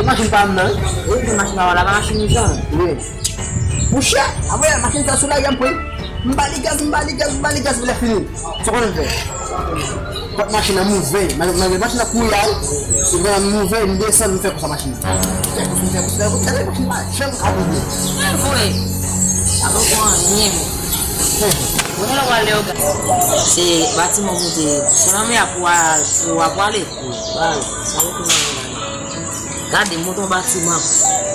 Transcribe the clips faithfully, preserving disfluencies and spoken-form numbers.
Machin pa m nan, wi. Wi, se machin pa w la, pa machin nou jan. Wi. Monchè, apre machin sa sou lari a m pran. M ba li gaz, m ba li gaz, m ba li gaz, lè fini. Sa konnen fè. Pòt machin nan mouve, malgre machin nan kouri a, li vin mouve, m desann, m fè konsa machin nan. Fè konsa, m fè konsa, m fè konsa, machin pa janm ka mouve. Mwen voye. Sa pa pran anyen, men. Mwen la wale yo. Se batiman moute sou lanmè a pou a pou a pwale. Bay, sa yo konn. Gade, monte yon batiman.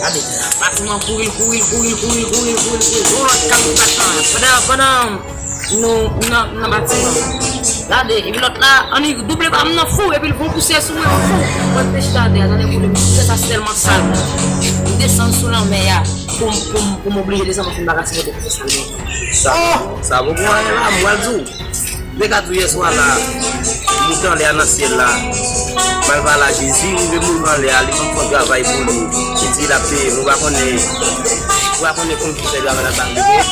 Gade, batiman kouri, kouri, kouri, kouri, kouri, kouri, kouri. Yon lòt kap kat lan. Pandan, pandan nou nan, nan batiman. Gade, epi lòt la, annik double pa m nan fou, epi l voye pousè sou mwen, yon fou. Mwen te chita atè a, tande koule, pousè sa tèlman sal. M desann sou lanmè a, pou m, pou m, pou m oblije desann, paske m pa ka sipote pousè sal mwen. Sa, sa bon, bon, la, m pral di w. M te ka di w yèswa la, moute anlè a nan syèl la. M al pale a Jezi, rive moute anlè a, li konn fè yon travay pou li. Li di l ap peye m, ou pa konnen, ou pa konnen konbyen fè travay la pa rive.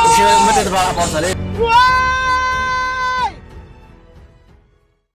Monchè, mwen te pa rapò sa, lè.